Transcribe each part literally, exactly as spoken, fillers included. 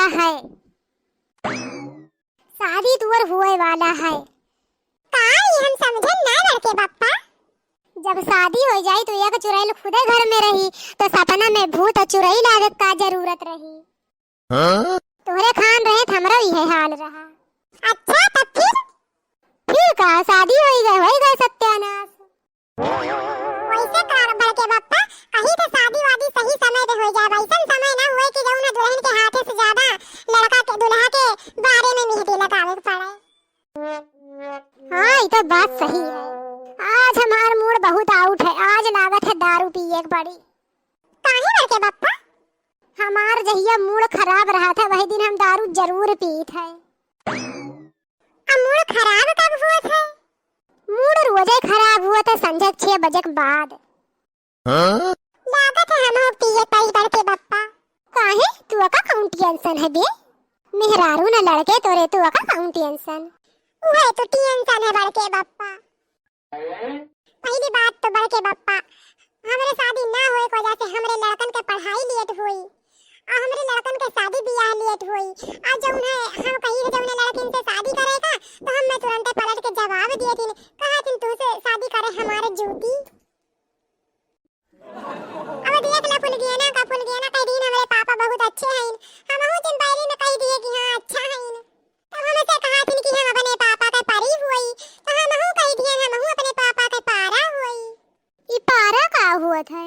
है। शादी तोर होए वाला है। का ई हम समझे ना बड़के बप्पा? जब शादी होइ जाई तो एक चुड़ैल खुदे घर में रही, तो सपना में भूत और चुड़ैल आवे का जरूरत रही? हाँ? तोहरे खान रहे त हमरो इहे हाल रहा। अच्छा, तब फिर? फिर का, शादी होइ गए, होइ गए सत्यानाश। वैसे का बड़के बप्पा, कहीं तो शादी वादी सही समय पे होइ जाए, वैसन समय ना हुए कि जौन दुल्हन के हाथे से ज्यादा लड़का के, दुल्हा के बारे में मेहंदी लगावे के पड़े। हाँ, ई तो बात सही है। आज हमार mood बहुत out है, आज लागत है दारू पिए के पड़ी। काहे बड़के बप्पा? हमार जहिया mood खराब रहत है, वही दिन हम दारू जरूर पीत है। अब mood खराब कब होत है? Mood रोजे खराब होत है, संझा छह बजे के बाद। हाँ? लागत है हमहू पिए पाई बड़के बप्पा। काहे? तू का कौन tension है बे? मेहरारू न लड़के तोरे, तू का कौन tension? उहे तो tension है बड़के बप्पा। पहली बात तो बड़के बप्पा, हमरे शादी ना होए के वजह से हमरे लड़कन के पढ़ाई late होई, और हमरे लड़कन के शादी बियाह late होई, और जौन है हम कही है जौने लड़किन से शादी करे का, तो हम मैं तुरंते पलट के जवाब दिए थी, कहा थी तुमसे शादी करे हमारे जूती। अब देख ला फुलगेना का, फुलगेना कह दीन हमरे पापा बहुत अच्छे हईन। हमहू जब बैरी में कह दिए कि हाँ अच्छा हईन। तब हमसे कहा थिन कि हम अपने पापा के परी हुई, तो हमहू कह दिए हमहू अपने पापा के पारा हुई। ई पारा का हुआ था?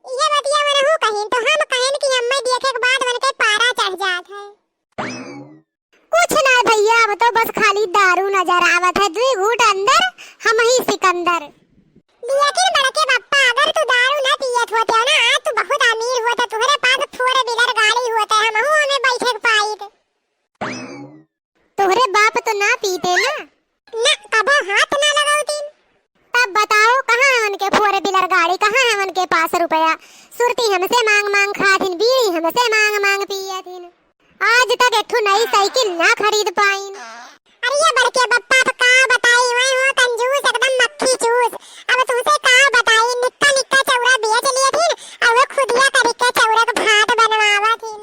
इहे बतिया मनहू कहिन, तो हम कहिन कि हम्मे देखे के बाद मन के पारा चढ़ जात है। कुछ ना भैया, अब तो बस खाली दारू नजर आवत है, दुई घूंट अंदर, हम ही सिकंदर। लेकिन बड़के बप्पा, अगर तू दारू ना पियत होते ना, आज तू बहुत अमीर होते, तुहरे पास four wheeler गाड़ी होते, हमहू ओमे बैठे के पाइत। तोहरे बाप तो ना पीते ना? ना, कबो हाथ ना लगावतीन। तब बताओ, कहाँ है उनके four wheeler गाड़ी, कहाँ है उनके पास रुपया? सुरती हमसे मांग मांग खाथिन, बीड़ी हमसे मांग मांग पियथिन। आज तक एक ठो नई साइकिल ना खरीद पाइन। अरे ये बड़के बप्पा, अब का बताई, वही हो कंजूस, एकदम मक्खी चूस। अब तुमसे का बताई, निक्का निक्का चौरा बेच लियथिन, और वो खुदिया करी के चौरा के भात बनवावथिन।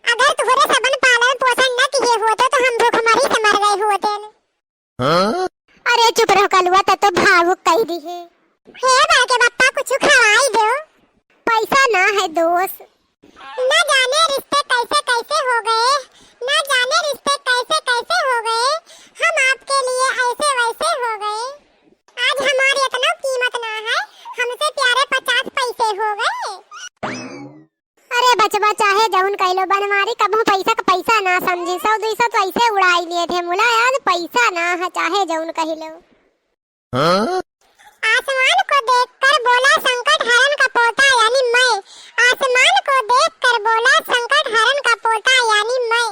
अगर तुहरे सबन पालन पोषण न किए होते तो हम भूखमरी से मर गए होते। हाँ? अरे चुप रहो कलुआ, त तो भावुक कह दिहे। हे बड़के बप्पा, कुछ खवाई दो। पैसा ना है दोस्त। न जाने रिश्ते कैसे कैसे हो गए, न जाने रिश्ते कैसे कैसे हो गए, हम आपके लिए ऐसे वैसे हो गए। आज हमारी इतना कीमत ना है, हमसे प्यारे पचास पैसे हो गए। अरे बचवा, चाहे जौन कह लो बनवारी, कबहूँ पैसा का पैसा ना समझी। सौ दुई सौ तो ऐसे उड़ाई लिए थे मुला, आज पैसा ना है, चाहे जौन कह लो। हाँ? आसमान को देखकर बोला संकट हरण का पोता यानी मैं। आसमान को देखकर बोला संकट हरण का पोता यानी मैं।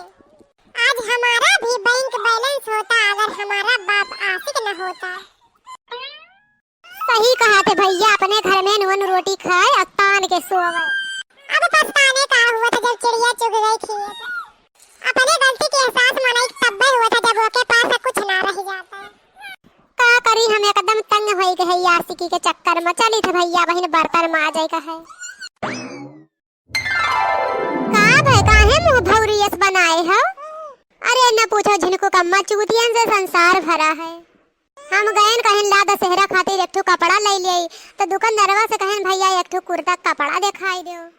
आज हमारा भी बैंक बैलेंस होता अगर हमारा बाप आशिक न होता। सही कहा थे भैया, अपने घर में नून रोटी खाए और तान के सोवे। अब पछताने का हुआ था जब चिड़िया चुग गई खेत। अपने गलती के एहसास मनई तब्बे हुआ था जब ओके पास कुछ ना रह जाता। का करी, हम एकदम तंग होई गए हैं आशिकी के चक्कर में। चली थे भैया बहिन बर्तन माजे का है। का भय, काहे मुंह भौरी यस बनाए हो? अरे न पूछो झिनकू कम्मा, चूतियन से संसार भरा है। हम गयन कहन ला दशहरा खातिर एक ठो कपड़ा ले ले, तो दुकानदारवा से कहन भैया एक ठो कुर्ता कपड़ा दिखाई दो।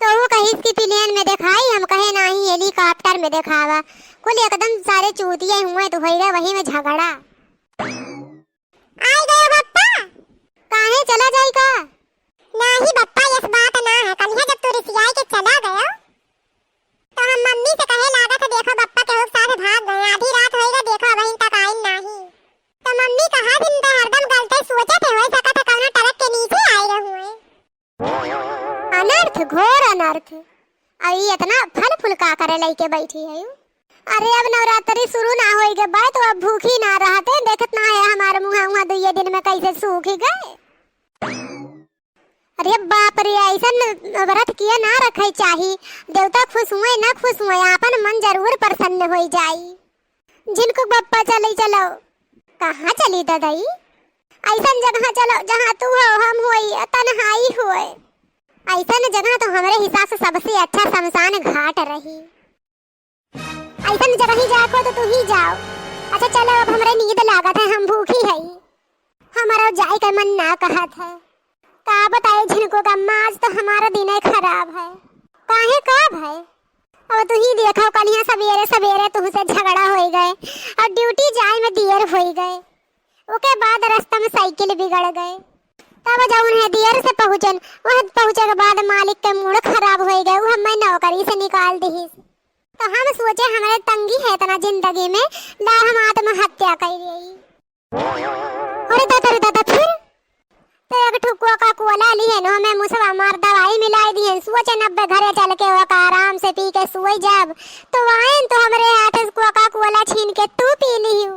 तो वो कहिस कि प्लेन में दिखाई, हम कहे नाही हेलीकॉप्टर में दिखावा। कुल एकदम सारे चूतिये हुए तो होई रहे वही में झगड़ा। आए गयो बप्पा? काहे चला जाई का? नाही बप्पा, यस बात ना है। कलिया जब तू रिसियाई के चला गयो, तो हम मम्मी से कहे लागत है, "देखो बप्पा केहू के साथ भाग गए, आधी रात होई गई, देखो अबहिन तक आइन नाही।" तो मम्मी कहा दिन तो हरदम गलते सोचत है, हो सकत है कौनो ट्रक के नीचे आए रहुए। अनर्थ, घोर अनर्थ। अउ ई इतना फल फूल का करे लइके बैठी है यू? अरे अब नवरात्रि शुरू ना होई के बा, तो अब भूखी ना रहते, देखत ना है हमारे मुँह उहाँ दुइये दिन में कैसे सूख गए। अरे बाप रे, ऐसन व्रत किए ना रखे चाही। देवता खुश हुए ना खुश हुए, आपन मन जरूर प्रसन्न होई जाई। झिनकू बप्पा चली चलो। कहाँ चली ददई? ऐसन जगह चलो जहाँ तू हो, हम होई, तन्हाई होए। ऐसन जगह तो हमरे हिसाब से सबसे अच्छा शमशान घाट रही। अइसन जगही जाए को तो तू ही जाओ। अच्छा चलो, अब हमरे नींद लागत है, हम भूखी हई। हमरो जाए के मन ना कहत है। का बताई झिनकू का अम्मा, आज तो हमारा दिने खराब है। काहे, का भय? अब तू ही देखो, कलिया सबेरे सबेरे तुहसे झगड़ा होई गए और ड्यूटी जाए में देर होई गए। ओके बाद रस्ता में साइकिल बिगड़ गए। तब जौन है देर से पहुँचन, वह पहुँचे के बाद मालिक के मूड खराब होई गए, उ हमें नौकरी से निकाल दिहिस। तो हम सोचे हमरे तंगी है इतना जिंदगी में, ला हम आत्महत्या कर लेई। अरे दादा रे दादा, फिर? तो एक ठो कोका कोला लिहेन, ओमे मुसवा मार दवाई मिलाई दिहेन, सोचेन अब्बे घरे चल के ओका आराम से पी के सोई जाब। तो आएन तो हमरे हाथ से कोका कोला छीन के तू पी लिहू।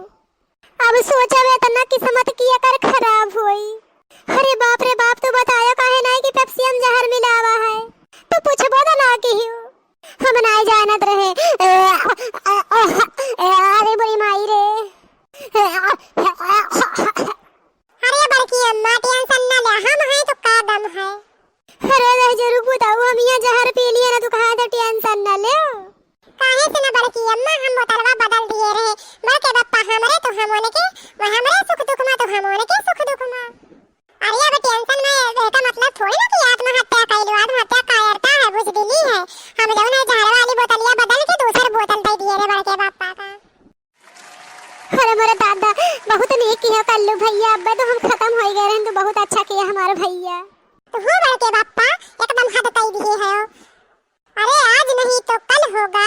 अब सोचब एतना किस्मत की एकर खराब होई। अरे बाप रे बाप, तू बतायो काहे नाई कि पेप्सिया में जहर मिलावा है? तू पूछबो तो ना किहू। हम नाई जानत रहे। ए, ए, ए, ए, अरे बुरी माई रे। अरे बड़की अम्मा, टेंशन ना ले, हम हैं तो का गम है। अरे रहजो, रुक बताऊ, हम यहाँ जहर पी लिए ना, तू कहा था टेंशन ना ले। काहे से ना बड़की अम्मा, हम बोतलवा बदल दिए रहे। बड़के बप्पा हमरे तो हम उनके, वो हमरे सुख दुख में तो हम उनके सुख दुख में। अरे अब टेंशन में रहे का मतलब थोड़ी ना कि आत्महत्या कर लो, आत्महत्या कायरता है, बुजदिली है। हम जौन है जहर वाली बोतलिया बदल के दूसर बोतल दे दिए रे बड़के बप्पा का। अरे मोरे दादा, बहुत नीक किया कल्लू भैया, अब्बे तो हम खत्म होई गए रहन, तू बहुत अच्छा किया हमारे भैया। तो हो बड़के बप्पा, एकदम हद कई दिए है। अरे आज नहीं तो कल होगा,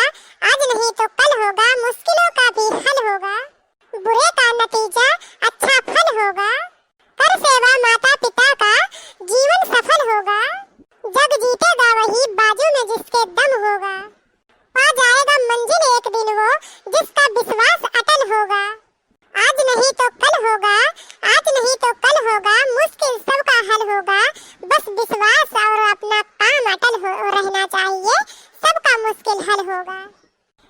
आज नहीं तो कल होगा, मुश्किलों का भी हल होगा। बुरे का नतीजा अच्छा फल होगा। कर सेवा माता पिता का, जीवन सफल होगा। जग जीतेगा वही, बाजू में जिसके दम होगा। पा जाएगा मंजिल एक दिन वो, जिसका विश्वास अटल होगा। आज नहीं तो कल होगा, आज नहीं तो कल होगा, मुश्किल सबका हल होगा। बस विश्वास और अपना काम अटल हो, रहना चाहिए, सबका मुश्किल हल होगा।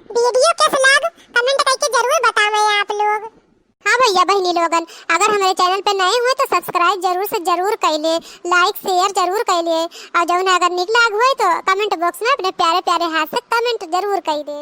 वीडियो कैसे लाग, comment करके जरूर बतावें आप लोग। हाँ भैया बहिनी लोगन, अगर हमारे channel पे नए हुए तो subscribe जरूर से जरूर कर ले, like share जरूर कर ले, और जौन अगर निक लाग हुए तो comment box में अपने प्यारे प्यारे हाथ से comment जरूर कर दे।